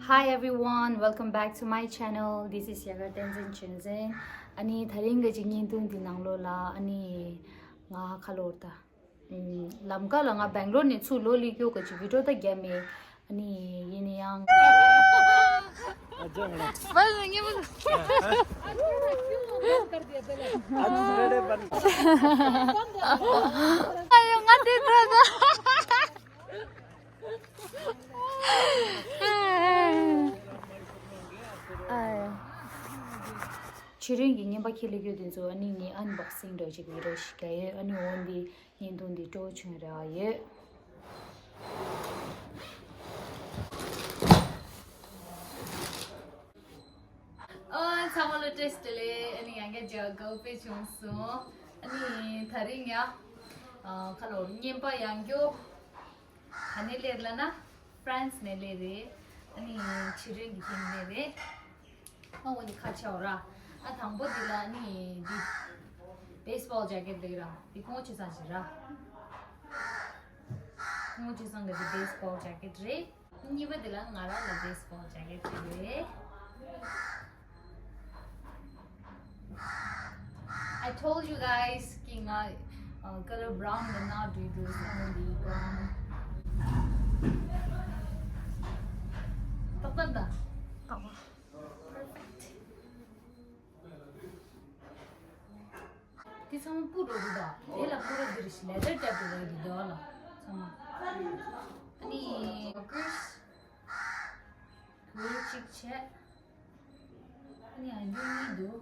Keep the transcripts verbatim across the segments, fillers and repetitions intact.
Hi everyone, welcome back to my channel. This is Yagar Tenzin Chunzen. ཨ་ནི་དེ་རིང་གི་ཅིག་བརྙན་ཐུང་འདི་ནང་ལོགས་ལ་ཨ་ནི་ང་ཁ་ལོར་ད། ཨུམ། ལམ་ཁ་ལ་ང་སྦེང་ལོར་ནས་ཚུར་ལོག་སླེབས་རྒྱུ་གི་ཅིག་བི་ཌིའོ་ད་བརྒྱབ་མེད། ཨ་ནི་ཡིན་ན་ཡང་། ཨ་ཅག་ང་། བ་ཟི་ངེ་མ། ཨ་ཅག་རེ་རེ་བན། ཨ་ཡོ་ང་དེ་ད་ད། ཕྱི་རོལ་གྱི་རྔན་པ་ཁྱེར་སླེབས་རྒྱུ་དེ་ཚོ་ཨ་ནི་ངས་ཨན་བྷོག་སིང་འདྲ་ཅིག་བི་ཌིའོ་ཞིག་བརྒྱབ་ཡོད། ཨ་ནི་འོན་ཏེ་བརྙན་ཐུང་འདི་སྤྲོ་བྱུང་རེ་བ་ཡོད། ཨོ་ཚང་མ་ལ་བཀྲ་ཤིས་བདེ་ལེགས། ཨ་ནི་ཡང་བསྐྱར་མཇལ་དགའ་པོ་དཔེ་བྱུང་སོང་། ཨ་ནི་དེ་རིང་ཡང་ཁ་ལོར་རྔན་པ་ཡང་རྒྱུ། ག་ནས་སླེབས་ལབ་ན་ཧྥ་རན་སི་ནས་སླེབས་རེད། ཨ་ནི་ཕྱི་རོལ་གྱི་ཁྱིམ་སླེབས་རེད། ཨ་འོ་ནི་ཁ་ཆེ་བ་ར། ཨ་དང་པོ་འདི་ལ་ནི་འདི་བེ་སི་བོལ་ཇེ་ཀེ་ཊི་ལེགས་ར། འདི་གོང་ཆེ་ས་ཞིག་ར། གོང་ཆེ་སང་གི་འདི་བེ་སི་བོལ་ཇེ་ཀེ་ཊི་རེད། གཉིས་པ་འདི་ལ་ང་རང་ལ་བེ་སི་བོལ་ཇེ་ཀེ་ཊི་རེད། I told you guys ཀི་ང་ཨ་ཀ་ལར་བྷ་རའུན་ལ་ན་འདུས་འདུག་སོང་འདི་བྷ་རའུན། ཏག་ཏག་ད། ཏག་ཏག Perfect. དེ་ཚང་མ་སྤུ་འགྲོ་གི་འདུག་དེ་ལ་སྤུ་ར་འདི་རེད་ཤི་ལེ་དར་ཊེབ་འགྲོ་གི་འདུག་ལ་ཚང་མ། ཨ་ནི་ཀིར་སི་གུར་གཅིག་བྱས། ཨ་ནི་ཨ་འགྱུར་གཉིས་འདུག་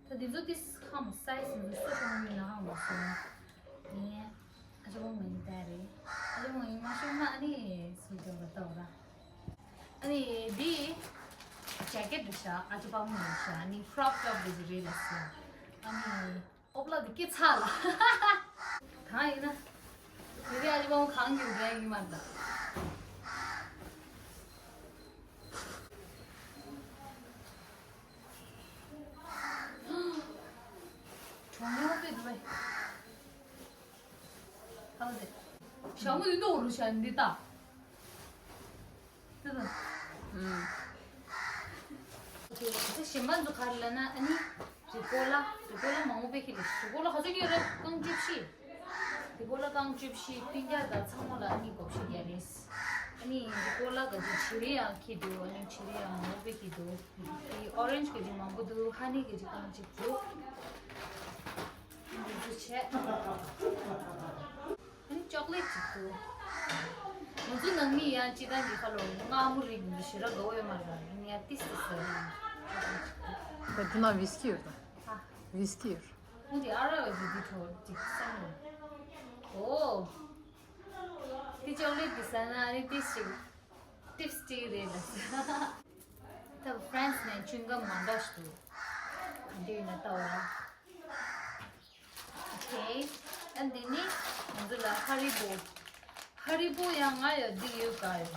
ད་འདི་ཚོ་དེ་ཁམ་སའི་ཛི་འདི་ཚོ་སུ་གང་ཡིན་ན་ཧང་མ་སོང་། ངས་ཨ་ཅག་མོ་ཡིན་ད་རེད། ཨ་ཅག་མོ་ཡིན་མ་ཤོང་ན་ཨ་ནི་སུ་འགྲོ་གི་འདུག་ལ། ཨ་ནི་འདི་ཇེ་ཀེ་ཊི་རེད་ཤག་ཨ་ཅག་པ་མོ་རེད་ཤག་ཨ་ནི་ཀྲོབ་ཊོབ་འདི་ཚོ་རེད་ལ་ཟེར། ཨ་ནི་ཨོ་པ་ལ་འདི་སྐད་ཚ་ལ། གང་ཡིན་ན། དེ་རིང་ཨ་ཅག་པ་མོ་གང་གི་འདྲ་ཡིན་མ་ད། གྲོང་ཡོང་པའི་འདུག་པས། ཧ་ལས། ཞྭ་མོ་འདི་འདུག་རུ་ཞྭ་འདི་ད། ཏི་ཏི། ཨུམ། ཨོ་ཁེ། དེ་གཞན་པ་ཚོ་ག་རེ་ལབ་ན་ཨ་ནི་རི་ཀོ་ལ། རི་ཀོ་ལ་མང་པོ་དཔེ་ཁྱེར་ལ། རི་ཀོ་ལ་ག་ཚོད་ཁྱེར་རེད། རྐང་བཅུ་བཞི། རི་ཀོ་ལ་རྐང་བཅུ་བཞི། སྤུན་ཀྱག་དང་ཚང་མ་ལ་ཨ་ནི་བགོ་བཤའ་རྒྱག་རེད། ཨ་ནི་རི་ཀོ་ལ་ག་ཚོད་ཆེ་རི་ཡང་ཁྱེར་འདུག་ཨ་ནི་ཆེ་རི་ཡང་མང་པོ་དཔེ་ཁྱེར་འདུག་དེ་ཨོ་རེན་ཇི་ག་ཚོད་མང་པོ་འདུག་ཧ་ནི་ག་ཚོད་རྐང་གཅིག་འདུག་འདི་ཚོ་བྱས། ཨ་ནི་ཅོག་ལེ་ཊི་ཅིག་འདུག་ང་ཚོ་ནང་མི་ཡང་སྤྱི་བཏང་གི་ཁ་ལོ་མངར་མོ་རིགས་འདི་ཞེ་དྲག་དགའ་བོ་ཡོད་མ་རེད། ཡིན་ཡང་ཏིས་ཏིས་ཟེར་ཡིན། ད་འདི་ན་ཝིས་ཀི་ཡོད་ད། ཨ། ཝིས་ཀི་ཡོད། འོ་དེ་ཨ་རག་ཡོད་དེ་འདི་དྲོ་ཅིག་སང་ལོ། ཨོ། དེ་ཅོག་ལེ་ཊི་འདི་ཟ་ན་ཨ་ནི་ཏིས་ཅིག་ཏིས་ཏིས་རེད་ལ་ཟེར། ད་ཧྥ་རན་སི་ནས་ཅུན་གམ་མ་འདྲ་ཞིག་འདུག་ག་འདྲ་ཡིན་ན་ལྟ་བ། ཨོ་ཁེ། ཨ་འདི་ནི་ང་ཚོ་ལ་ཧ་རི་བོ། ཧ་རི་བོ་ཡང་ང་ཡ་འདི་ཡོད་ག་ཡོད།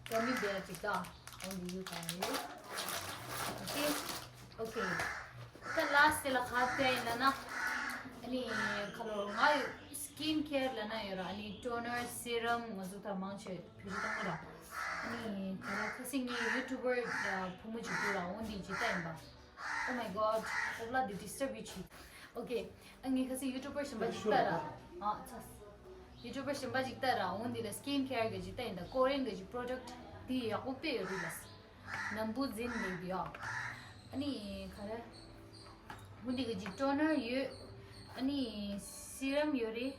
ག་མི་བེ་ཅིག་ད། འོ་འདི་ཡོད་ག་ཡོད། ཨོ་ཁེ། ཨོ་ཁེ། ད་ལ་སི་ལ་ག་དེ་ཡིན་ན་ན། ཨ་ནི་ཁ་ལོ་ང་ཡོད་སི་ཀིན་ཀེར་ལ་ན་ཡོད་ར། ཨ་ནི་ཊོ་ནར་སི་རམ་ང་ཚོ་ད་མང་ཆེ་བེད་སྤྱོད་གཏོང་གི་ར། ཨ་ནི་ག་ར་ཁ་སང་ངའི་ཡུ་ཊུབ་པར་བུ་མོ་ཅིག་འདུག་ར། འོ་འདི་ཇི་ལྟ་ཡིན་པ། Oh my god. ཨོ་ལ་འདི་ཌིས་ཊརབ་བྱེད། ཨོ་ཁེ། ཨ་ངས་ཁ་སང་ཡུ་ཊུབ་པར་གཞན་པ་ཞིག་ལྟ་ར། ཨ་ཚ། ཡུ་ཊུབ་པར་གཞན་པ་ཞིག་ལྟ་ར། འོ་འདི་ལ་སི་ཀིན་ཀེར་གི་ཇི་ལྟ་ཡིན་ད། ཀོ་རི་ཡན་གི་ཇི་པྲོ་ཌག་ཊི་འདི་ཡག་པོ་དཔེ་ཡོད་རེད་ལ། ནམ་བུ་འཛིན་ལེ་འདི་ཡ། ཨ་ནི་ག་རེ། འོ་འདི་གི་ཇི་ཊོ་ནར་ཡོད། ཨ་ནི་སི་རམ་ཡོད་རེད།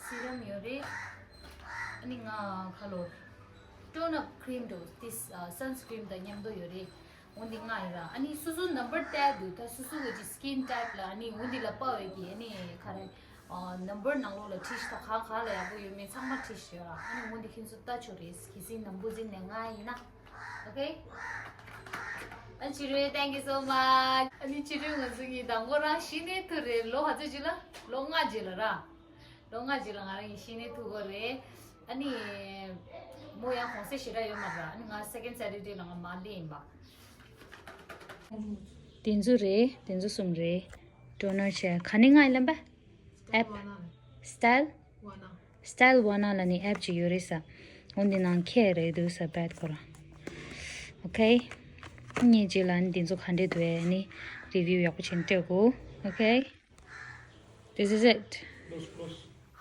སི་རམ་ཡོད་རེད། ཨ་ནི་ང་ཁ་ལོ་ཊོན་ཨབ་ཀྲིམ་འདྲ་པོ་དེ་སན་སི་ཀྲིམ་དང་མཉམ་དུ་ཡོད་རེད། འོ་འདི་ལྔ་ཡིན་ར། ཨ་ནི་སོ་སོ་ནམ་བར་བལྟས་འདུག་ད་སོ་སོ་གི་ཅིག་སི་ཀིན་ཊའིབ་ལ་ཨ་ནི་འོ་འདི་ལ་དཔའ་བའི་གི་ཨ་ནི་ག་རེ་ནམ་བར་ནང་ལོགས་ལ་བྲིས་ཤག་ད་གང་གང་ལ་ཡག་པོ་ཡོད་མེད་ཚང་མ་བྲིས་ཤག་ར། ཨ་ནི་འོ་འདི་ཁྱེད་ཚོ་ལྟ་ཆོག་རེད། གལ་སྲིད་ནམ་བུ་འཛིན་ནས་ལྔ་ཡིན་ན། ཨོ་ཁེ། ཨ་ཕྱི་རོལ་thank you so much. ཨ་ནི་ཕྱི་རོལ་ང་ཚོ་གཉིས་དང་པོ་རང་གཞི་ནས་ཐུག་རེད། ལོ་ག་ཚོད་ཅིག་ལ། ལོ་ལྔ་རྗེས་ལ་ར། ལོ་ལྔ་རྗེས་ལ་ང་རང་གི་གཞི་ནས་ཐུག་གི་རེད། ཨ་ནི་མོ་ཡང་གུང་སེང་ཞེ་དྲག་ཡོད་མ་རེད། ཨ་ནི་ང་སེ་ཀེན་ཌ་སེ་ཊར་ཌེ་ལ་ང་མ་ལེ་ཡིན་པ། དེ་ཚོ་རེད། དེ་ཚོ་གསུམ་རེད། ཊོ་ནར་བྱས་ག་ནས་ང་ཡིན་ལབ་པ། ཨེབ། སི་ཊལ། སི་ཊལ་ཝ་ན་ལ་ནི་ཨེབ་ཅིག་ཡོད་རེད་ས། འོ་འདི་ནང་ཁྱེད་རེད་འདུག་ས་བད་ཁོ་རང་། Okay. ངས་རྗེས་ལ་འདི་ཚོ་ག་འདྲས་འདུག་ཨེ་ནི་review ཡག་པོ་བྱས་ནས་སྤྲད་དགོས། Okay. This is it.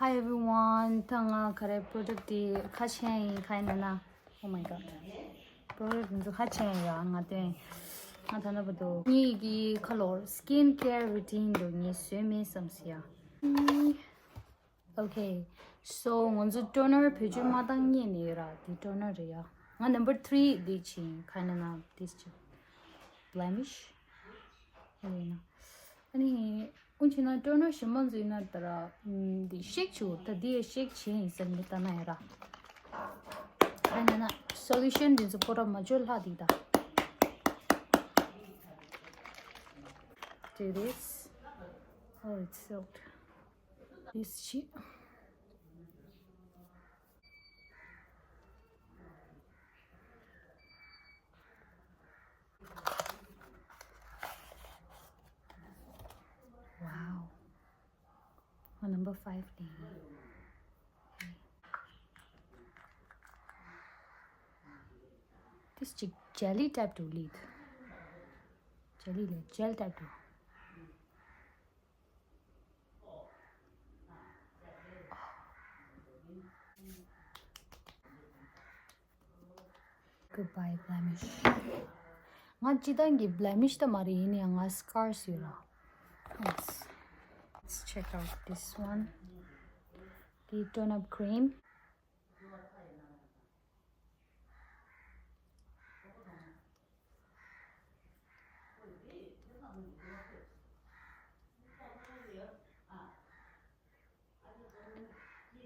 Hi everyone. ད་ང་ག་རེ་product དེ་ཁ་ཆེན་ཡིན་ཁ་ཡིན་ན། Oh my god. Product འདི་ཚོ་ཁ་ཆེན་ཡ་ང་དོན་ང་ད་ན་བ་དོ་ངེད་ཀྱི་ཁ་ལོར་skin care routine དུ་ངས་བཟོས་མེད་བསམ་སི་ཡ། Okay. So ང་ཚོ་toner བེད་སྤྱོད་མ་བཏང་ཉེ་ནས་ཡོད་ར། དེ་toner རེད་ཡ། ང་number three དེ་ཆེན་ཁ་ན་ན་this ཆེན་blemish ཡིན་ན། ཨ་ནི། འོན་ཆེ་ན་toner ཞིམ་པོ་འཛུལ་ན་ད་ར། འདི་ཤེག་ཆུ་ད་འདི་ཡ་ཤེག་བྱེད་ཡིན་ཟེར་མི་ལྟ་ན་ཡ་ར། ཨ་ན་ན་solution འདི་ཚོ་པོ་ར་མ་བཅོལ་ལྷག་འདི་ད། Do this. Oh, it's soaked. This shit. Wow. Oh, number five. This chick jelly type to lead. Jelly le gel type to. Goodbye blemish. ང་སྤྱི་བཏང་གི་blemish ད་མ་རེད་ཡིན་ཡང་ང་scars ཡོད་ལ། Yes. Let's check out this one. The tone up cream.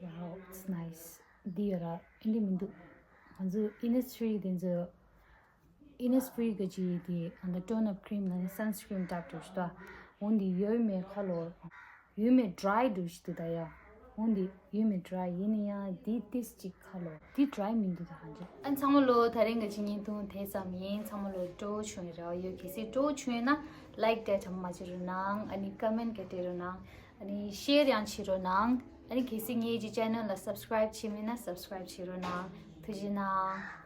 Wow, it's nice. འདི་ཡོད་ར། ཨིན་དི་མི་འདུག་ང་ཚོ་Innisfree དེ་ཚོ། Innisfree གི་ཅི་དེ་ཨ་ནི་tone up cream ལ་ནི་sunscreen type འདྲ་ཞིག་འདུག་འོན་ཏེ་ཡོད་མེད་ཁ་ལོ། ཡོད་མེད་dry འདྲ་ཞིག་འདུག་ད་ཡ། འོན་ཏེ་ཡོད་མེད་dry ཡིན་ན་ཡང་དེ་ཏིས་ཅིག་ཁ་ལོ། དེ་dry མི་འདུག་ད་ཧ་ཅང་། ཨ་ཚང་མ་ལོ་ད་རིང་གི་ཅི་ཉིན་ཐུང་དེ་ཙམ་ཡིན། ཚང་མ་ལོ་སྤྲོ་བོ་བྱུང་ཡོད་རེད་བ། ཡོད་གལ་སྲིད་སྤྲོ་བོ་བྱུང་ཡོད་ན་like དེ་ཚང་མ་བྱེད་རོགས་གནང་། ཨ་ནི་comment ག་སྤྲད་རོགས་གནང་། ཨ་ནི་share ཡང་བྱེད་རོགས་གནང་། ཨ་ནི་གལ་སྲིད་ངའི་ཅི་channel ལ་subscribe བྱས་མེད་ན་subscribe བྱེད་རོགས་གནང་། ཐུགས་རྗེ་གནང་།